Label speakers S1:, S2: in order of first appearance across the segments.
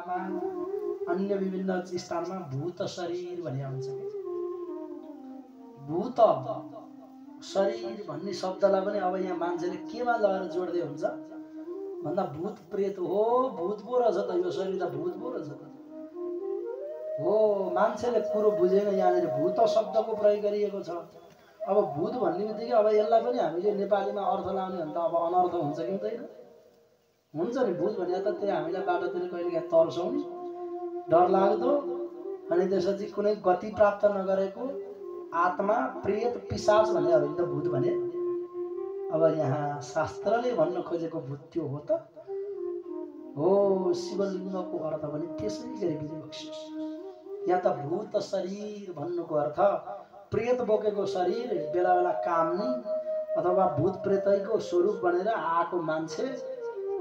S1: स्थानमा अन्य विभिन्न स्थानमा भूत शरीर भन्ने हुन्छ के भूत शरीर भन्ने शब्दलाई पनि अब यहाँ मान्छेले केमा लगाएर जोड्दै हुन्छ भन्दा भूत प्रेत हो भूत पो रहेछ त यो शरीर त भूत पो रहेछ त हो मान्छेले कुरो बुझेन यहाँनिर भूत शब्दको प्रयोग गरिएको छ अब भूत भन्ने बित्तिकै अब यसलाई पनि हामीले नेपालीमा अर्थ लाउने भने त अब अनर्थ हुन्छ कि हुँदैन हुन्छ नि भूत भने त त्यही हामीलाई बाटोतिर कहिलेकाहीँ तर्साउने डर लाग्दो अनि त्यसपछि कुनै गति प्राप्त नगरेको आत्मा प्रेत पिशाच भने होइन त भूत भने अब यहाँ शास्त्रले भन्न खोजेको भूत त्यो हो त हो शिवलिङ्गको अर्थ पनि त्यसै गरी बुझिबक्सियोस् यहाँ त भूत शरीर भन्नुको अर्थ प्रेत बोकेको शरीर बेला बेला काम्ने अथवा भूत प्रेतैको स्वरूप बनेर आएको मान्छे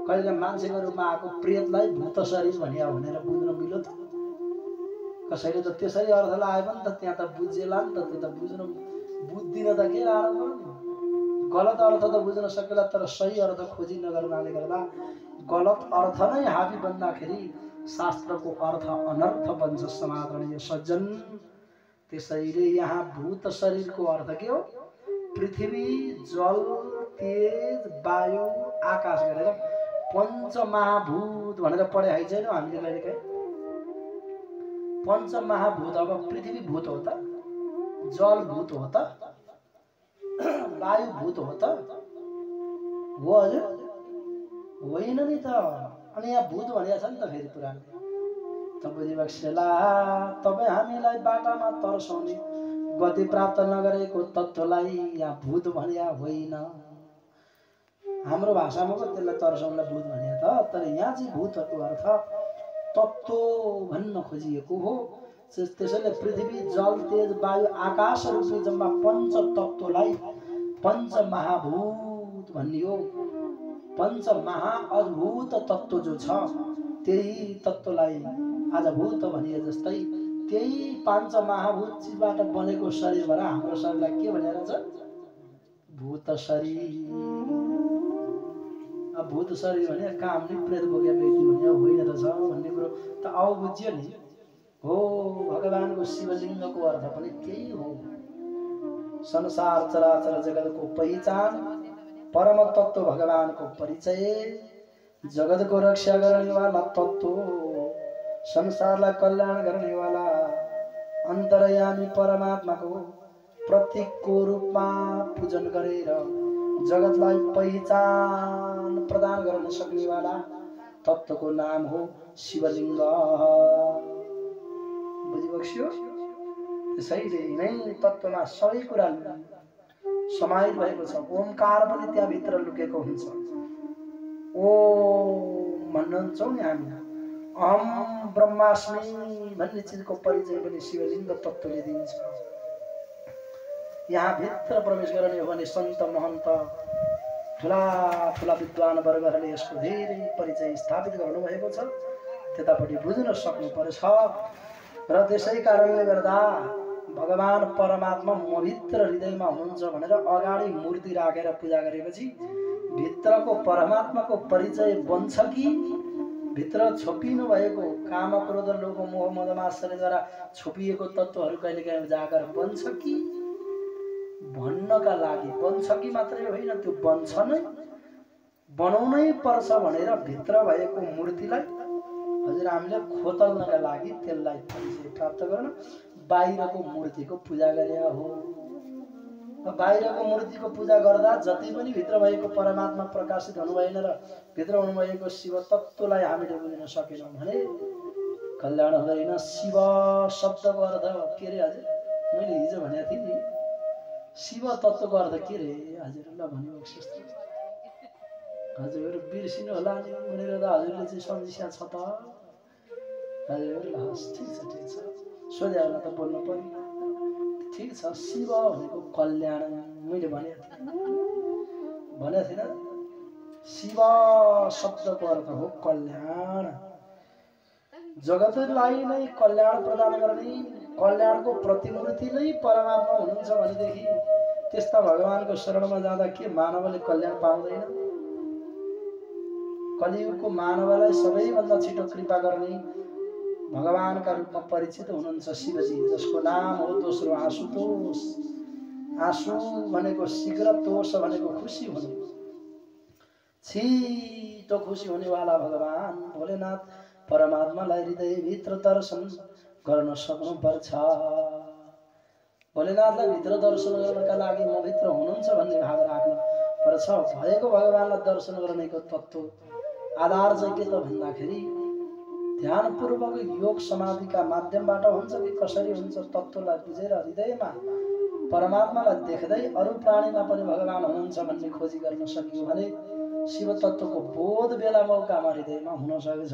S1: कहिले मान्छेको रूपमा आएको प्रेतलाई भूत शरीर भनिया भनेर बुझ्न मिल्यो त कसैले त त्यसरी अर्थ लाए पनि त त्यहाँ त बुझेला नि त त्यो त बुझ्न बुझ्दिन त के आरम्भ गलत अर्थ त बुझ्न सकेला तर सही अर्थ खोजी नगर्नाले गर्दा गलत अर्थ नै हाबी बन्दाखेरि शास्त्रको अर्थ अनर्थ बन्छ समादरणीय सज्जन त्यसैले यहाँ भूत शरीरको अर्थ के हो पृथ्वी जल तेज वायु आकाश गरेर पञ्चमहाभूत भनेर पढे है छैन हामीले कहिलेकाहीँ पञ्चमहाभूत अब पृथ्वी भूत हो त जल भूत हो त वायु भूत हो त हो हजुर होइन नि त अनि यहाँ भूत भनेको छ नि त फेरि पुराणले त बुझिबक्सेला तपाईँ हामीलाई बाटामा तर्साउने गति प्राप्त नगरेको तत्त्वलाई यहाँ भूत भन्या होइन हाम्रो भाषामा पो त्यसलाई तर्साउनलाई भूत भन्या त तर यहाँ चाहिँ भूतको अर्थ तत्त्व भन्न खोजिएको हो त्यसैले पृथ्वी जल तेज वायु आकाश रूपी जम्मा पञ्च तत्त्वलाई पञ्चमहाभूत भनियो पञ्चमहा अद्भुत तत्त्व जो छ त्यही तत्त्वलाई आज भूत भनिए जस्तै त्यही पाँच महाभूत चिजबाट बनेको शरीर भएर हाम्रो शरीरलाई के भनेर छ भूत शरीर अब भूत शरीर भने काम नि प्रेत बोकेको व्यक्ति भने होइन रहेछ भन्ने कुरो त आउ बुझ्यो नि हो भगवानको शिवलिङ्गको अर्थ पनि त्यही हो संसार चराचर जगतको पहिचान परम तत्व भगवानको परिचय जगतको रक्षा गर्नेवाला तत्व संसारलाई कल्याण गर्नेवाला अन्तर्यामी परमात्माको प्रतीकको रूपमा पूजन गरेर जगतलाई पहिचान प्रदान गर्न सक्नेवाला तत्त्वको नाम हो शिवलिङ्ग बुझिबक्स्यो त्यसैले नै तत्त्वमा सबै कुरा समाहित भएको छ ओमकार पनि त्यहाँभित्र लुकेको हुन्छ ओम भन्न्छौँ नि हामी अहम ब्रह्मास्मि भन्ने चिजको परिचय पनि शिवलिङ्ग तत्त्वले दिन्छ यहाँ भित्र प्रवेश गर्ने हो भने सन्त महन्त ठुला ठुला विद्वान वर्गहरूले यसको धेरै परिचय स्थापित गर्नुभएको छ त्यतापट्टि बुझ्न सक्नुपर्छ र त्यसै कारणले गर्दा भगवान परमात्मा मभित्र हृदयमा हुनुहुन्छ भनेर अगाडि मूर्ति राखेर पूजा गरेपछि भित्रको परमात्माको परिचय बन्छ कि भित्र छोपिनु भएको काम क्रोध लोभ मोह मद मात्सर्यद्वारा छोपिएको तत्त्वहरू कहिलेकाहीँ उजागर बन्छ कि भन्नका लागि बन्छ कि मात्रै होइन त्यो बन्छ नै बनाउनै पर्छ भनेर भित्र भएको मूर्तिलाई हजुर हामीले खोतल्नका लागि त्यसलाई परिचय प्राप्त गर्न बाहिरको मूर्तिको पूजा गरे हो बाहिरको मूर्तिको पूजा गर्दा जति पनि भित्र भएको परमात्मा प्रकाशित हुनुभएन र भित्र हुनुभएको शिव तत्त्वलाई हामीले बुझ्न सकेनौँ भने कल्याण हुँदैन शिव शब्दको अर्थ के रे हजुर मैले हिजो भनेको थिएँ नि शिव तत्त्वको अर्थ के रे हजुर ल भन्नुभएको हजुर बिर्सिनु होला नि भनेर त हजुरले चाहिँ सम्झिया छ त हजुर ल हस् ठिक छ सोधे होला त बोल्नु पर्यो ठिक छ शिव भनेको कल्याण मैले भनेको थिएन शिव शब्दको अर्थ हो कल्याण जगतलाई नै कल्याण प्रदान गर्ने कल्याणको प्रतिमूर्ति नै परमात्मा हुनुहुन्छ भनेदेखि त्यस्ता भगवानको शरणमा जाँदा के मानवले कल्याण पाउँदैन कलियुगको मानवलाई सबैभन्दा छिटो कृपा गर्ने भगवानका रूपमा परिचित हुनुहुन्छ शिवजी, जसको नाम हो दोस्रो आशुतोष। आशु भनेको शीघ्र, तोष भनेको खुसी हुने, छिटो खुसी हुनेवाला भगवान भोलेनाथ परमात्मालाई हृदयभित्र दर्शन गर्न सक्नुपर्छ। भोलेनाथलाई भित्र दर्शन गर्नका लागि म भित्र हुनुहुन्छ भन्ने भाव राख्नु पर्छ। भएको भगवानलाई दर्शन गर्नेको तत्त्व आधार चाहिँ के त भन्दाखेरि ध्यानपूर्वक योग समाधिका माध्यमबाट हुन्छ कि कसरी हुन्छ, तत्त्वलाई बुझेर हृदयमा परमात्मालाई देख्दै अरू प्राणीमा पनि भगवान हुनुहुन्छ भन्ने खोजी गर्न सकियो भने शिव तत्त्वको बोध बेला मौकामा हृदयमा हुन सक्छ।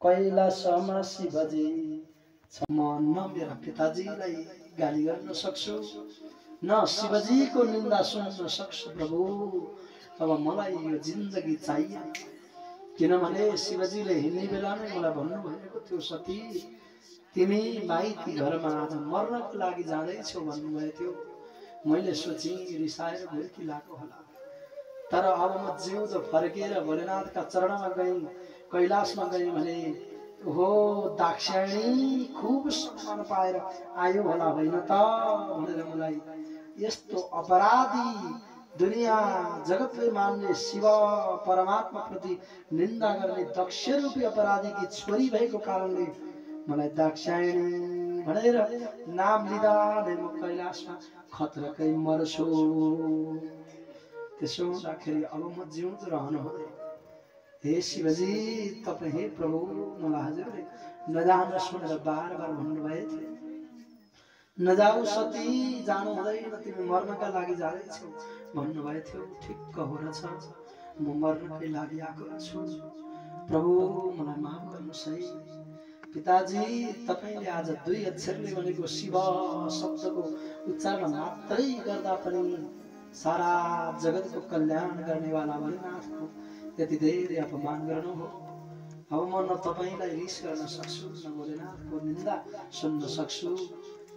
S1: कैलाशमा शिवजी छ, म न मेरा पिताजीलाई गाली गर्न सक्छु, न शिवजीको निन्दा सुन्न सक्छु प्रभु। अब मलाई यो जिन्दगी चाहिए, किनभने शिवजीले हिँड्ने बेला नै मलाई भन्नुभएको थियो, सती तिमी माइती घरमा आज मर्नको लागि जाँदैछौ भन्नुभएको थियो। मैले सोचेँ रिसाएर भुल्की लाग्यो होला, तर अब म जिउँदो फर्केर भोलेनाथका चरणमा गएँ, कैलाशमा गएँ भने हो दाक्षायणी खूब सम्मान पाएर आयो होला होइन त भनेर मलाई यस्तो अपराधी दुनिया जगतले मान्ने शिव परमात्मा प्रति निन्दा गर्ने दक्ष रूपी अपराधीकी छोरी भएको कारणले मलाई दाक्षायणी भनेर नाम लिँदा नै म कैलाशमा खतरकै मर्छु। त्यसो हुँदाखेरि अब म जिउँदो रहनु हुँदैन। हे शिवजी तपाईँ, हे प्रभु, मलाई हजुरले नजानुहोस् भनेर बार बार भन्नुभएको थियो। नजाऊ सती, जानु हुँदैन, तिमी मर्नका लागि जाँदैछौ भन्नुभएको थियो। ठिक्क हो रहेछ, म मर्नकै लागि आएको छु। प्रभु मलाई माफ गर्नुहोस् है। पिताजी तपाईँले आज 2 अक्षरले भनेको शिव शब्दको उच्चारण मात्रै गर्दा पनि सारा जगतको कल्याण गर्नेवाला भोलेनाथको यति धेरै अपमान गर्नु हो। अब म न तपाईँलाई रिस गर्न सक्छु, न भोलेनाथको निन्दा सुन्न सक्छु।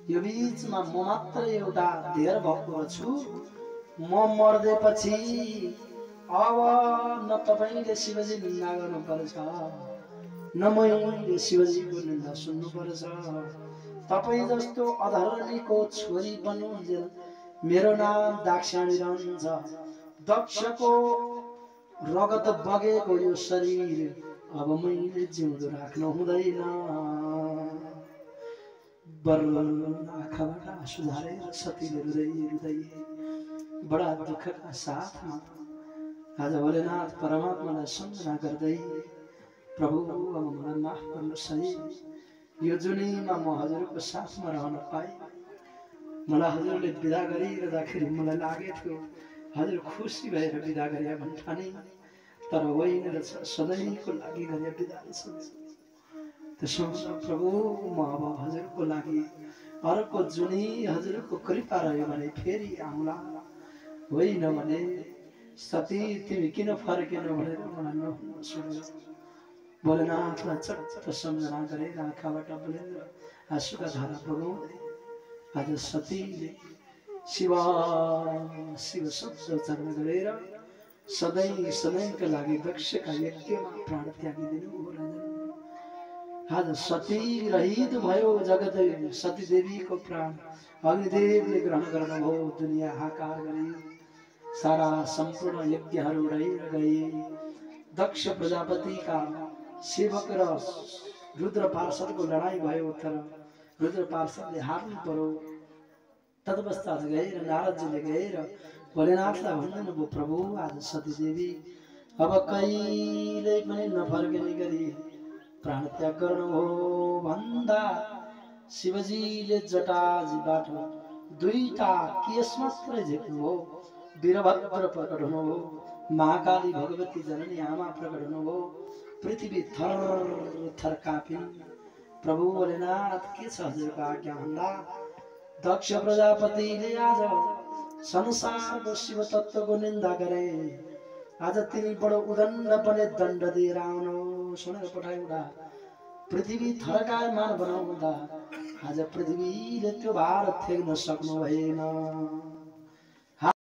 S1: यो बीचमा म मात्र एउटा धेर भएको छु। म मर्देपछि अब न तपाईँले शिवजी निन्दा गर्नुपर्छ, न मैले शिवजीको निन्दा सुन्नुपर्छ। तपाईँ जस्तो अधर्मीको छोरी बन्नुन्जेल मेरो नाम दाक्षायणी रहन्छ। दक्षको रगत बगेको यो शरीर अब मैले जिउँदो राख्नु हुँदैन। आँखाबाट आँसु झारेर सतीले रुँदै रुँदै बडा दुःखका साथमा आज भोलेनाथ परमात्मालाई सम्झना गर्दै, प्रभु अब मलाई माफ गर्नुहोस् है। यो जुनीमा म हजुरको साथमा रहन पाएँ। मलाई हजुरले बिदा गरिरहँदाखेरि मलाई लागेको थियो हजुर खुसी भएर बिदा गरे भन्ठाने, तर होइन रहेछ, सधैँको लागि गरे बिदा रहेछ। त्यसो प्रभु म अब हजुरको लागि अर्को जुनी हजुरको कृपा रह्यो भने फेरि आउँला, होइन भने सती तिमी किन फर्केनौ भनेर मलाई नभन्न सुन्यो। भोलेनाथलाई चट्ट सम्झना गरेर आँखाबाट बोलेर आँसुका धारा बगाउँदै आज सतीले शिव शिव शब्द उच्चारण गरेर सधैँ सधैँका लागि दक्षका यज्ञमा प्राण त्यागिदिनु हो। आज सती रहित भयो जगत, सती देवीको प्राण अग्निदेवले ग्रहण गर्नुभयो। दुनिया हाकार गरी सारा सम्पूर्ण यज्ञहरू उडेर गए। दक्ष प्रजापतिका सेवक र रुद्र पार्षदको लडाईँ भयो, तर रुद्र पार्षदले हार्नु पर्यो। तत्पश्चात गएर नारदजीले गएर भोलेनाथलाई भन्नु भयो, प्रभु आज सती देवी अब कहिल्यै पनि नफर्किने गरी प्राण त्याग गर्नुभयो भन्दा शिवजीले जटाजीबाट 2टा केश मात्रै झिक्नुभयो। वीरभद्र प्रकट हुनुभयो, महाकाली भगवती जननी आमा प्रकट हुनुभयो। पृथ्वी थर थर कापिन्। प्रभु भोलेनाथ के छ हजुरको आज्ञा भन्दा दक्ष प्रजापतिले आज संसारको शिव तत्त्वको निन्दा गरे। आज तिनी बडो उदण्डपने दण्ड दिएर आउनु सुनेर पठाउँदा पृथ्वी थरकायमान बनाउँदा आज पृथ्वीले त्यो भार थेग्न सक्नु भएन।